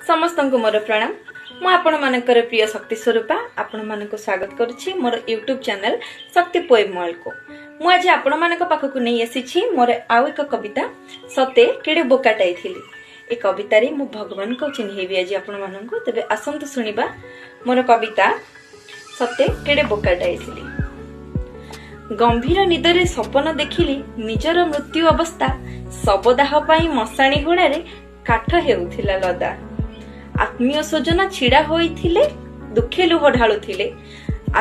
ସମସ୍ତଙ୍କୁ ମୋର ପ୍ରଣାମ। ମୁଁ ଆପଣମାନଙ୍କର ପ୍ରିୟ ଶକ୍ତି ସ୍ୱରୂପା ଆପଣମାନଙ୍କୁ ସ୍ୱାଗତ କରୁଛି ମୋର ୟୁଟ୍ୟୁବ୍ ଚ୍ୟାନେଲ ଶକ୍ତି ପୋଏମ୍ ୱାର୍ଲଡକୁ। ମୁଁ ଆଜି ଆପଣମାନଙ୍କ ପାଖକୁ ନେଇ ଆସିଛି ମୋର ଆଉ ଏକ କବିତା, ସତେ କେଡ଼େ ବୋକାଟାଏ ଥିଲି। ଏ କବିତାରେ ମୁଁ ଭଗବାନଙ୍କୁ ଚିହ୍ନେଇବି ଆଜି ଆପଣମାନଙ୍କୁ। ତେବେ ଆସନ୍ତୁ ଶୁଣିବା ମୋର କବିତା, ସତେ କେଡ଼େ ବୋକାଟାଏ ଥିଲି। ଗମ୍ଭୀର ନିଦରେ ସପନ ଦେଖିଲି ନିଜର ମୃତ୍ୟୁ ଅବସ୍ଥା। ଶବଦାହ ପାଇଁ ମଶାଣି ହୁଡ଼ାରେ କାଠ ହେଉଥିଲା ଲଦା। ଆତ୍ମୀୟ ସ୍ୱଜନ ଛିଡ଼ା ହୋଇଥିଲେ, ଦୁଃଖେ ଲୁହ ଢାଳୁଥିଲେ।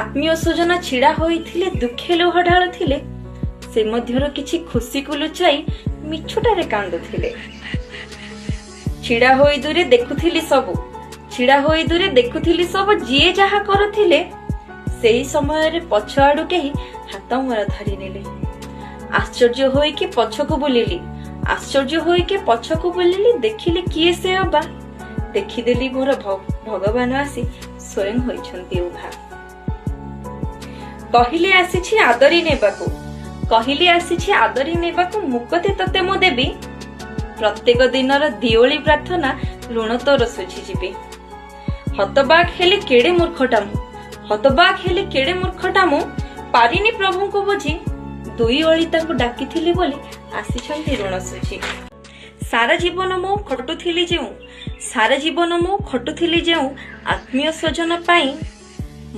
ଆତ୍ମୀୟ ସ୍ୱଜନ ଛିଡ଼ା ହୋଇଥିଲେ, ଦୁଃଖେ ଲୁହ ଢାଳୁଥିଲେ। ସେ ମଧ୍ୟରୁ କିଛି ଖୁସିକୁ ଲୁଚାଇ ମିଛୁଟାରେ କାନ୍ଦୁଥିଲେ। ଛିଡ଼ା ହୋଇ ଦୂରେ ଦେଖୁଥିଲି ସବୁ, ଛିଡ଼ା ହୋଇ ଦୂରେ ଦେଖୁଥିଲି ସବୁ, ଯିଏ ଯାହା କରୁଥିଲେ। ସେହି ସମୟରେ ପଛ ଆଡୁ କେହି ହାତ ମୋର ଧରି ନେଲେ। ଆଶ୍ଚର୍ଯ୍ୟ ହୋଇକି ପଛକୁ ବୁଲିଲି, ଆଶ୍ଚର୍ଯ୍ୟ ହୋଇକି ପଛକୁ ବୁଲିଲି, ଦେଖିଲି କିଏ ସେ ଅବା। ଦେଖିଦେଲି ମୋର ଭଗବାନ ଆସି ସ୍ୱୟଂ ହୋଇଛନ୍ତି ଉଭା। କହିଲେ ଆସିଛି ଆଦରି ନେବାକୁ, କହିଲି ଆସିଛି ଆଦରି ନେବାକୁ, ମୁକତି ତତେ ମୁଁ ଦେବି। ପ୍ରତ୍ୟେକ ଦିନର ଦିଓଳି ପ୍ରାର୍ଥନା ଋଣ ତୋର ସୁଝିଯିବି। ହତବାକ୍ ହେଲି କେଡେ ମୂର୍ଖଟା ମୁଁ, ହତବାକ୍ ହେଲି କେଡେ ମୂର୍ଖଟା ମୁଁ, ପାରିନି ପ୍ରଭୁଙ୍କୁ ବୁଝି। ଦୁଇ ଓଳି ତାଙ୍କୁ ଡାକିଥିଲି ବୋଲି ଆସିଛନ୍ତି ଋଣ ସୁଝି। ସାରା ଜୀବନ ମୁଁ ଖଟୁଥିଲି ଯେଉଁ, ସାରା ଜୀବନ ମୁଁ ଖଟୁଥିଲି ଯେଉଁ ଆତ୍ମୀୟ ସ୍ୱଜନ ପାଇଁ,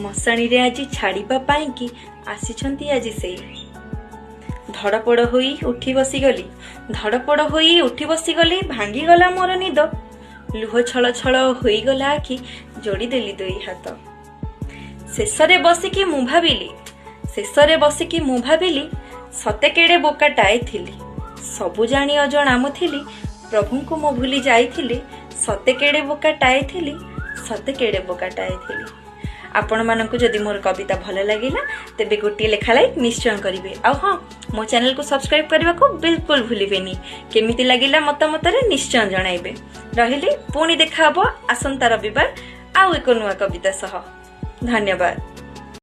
ମଶାଣିରେ ଆଜି ଛାଡ଼ିବା ପାଇଁ କି ଆସିଛନ୍ତି ଆଜି ସେଇ। ଧଡ଼ପଡ଼ ହୋଇ ଉଠି ବସିଗଲି, ଧଡ଼ପଡ଼ ହୋଇ ଉଠି ବସିଗଲି, ଭାଙ୍ଗିଗଲା ମୋର ନିଦ। ଲୁହ ଛଳ ଛଳ ହୋଇଗଲା ଆଖି, ଯୋଡ଼ିଦେଲି ଦୁଇ ହାତ। ଶେଷରେ ବସିକି ମୁଁ ଭାବିଲି, ଶେଷରେ ବସିକି ମୁଁ ଭାବିଲି, ସତେ କେଡ଼େ ବୋକାଟାଏ ଥିଲି। ସବୁ ଜାଣି ଅଜଣା ମୁଁ ଥିଲି, ପ୍ରଭୁଙ୍କୁ ମୁଁ ଭୁଲି ଯାଇଥିଲି। ସତେ କେଡ଼େ ବୋକାଟାଏ ଥିଲି, ସତେ କେଡ଼େ ବୋକାଟାଏ ଥିଲି। ଆପଣମାନଙ୍କୁ ଯଦି ମୋର କବିତା ଭଲ ଲାଗିଲା, ତେବେ ଗୋଟିଏ ଲେଖା ଲାଇକ୍ ନିଶ୍ଚୟ କରିବେ। ଆଉ ହଁ, ମୋ ଚ୍ୟାନେଲକୁ ସବସ୍କ୍ରାଇବ୍ କରିବାକୁ ବିଲକୁଲ ଭୁଲିବେନି। କେମିତି ଲାଗିଲା ମତାମତରେ ନିଶ୍ଚୟ ଜଣାଇବେ। ରହିଲି, ପୁଣି ଦେଖା ହବ ଆସନ୍ତା ରବିବାର ଆଉ ଏକ ନୂଆ କବିତା ସହ। ଧନ୍ୟବାଦ।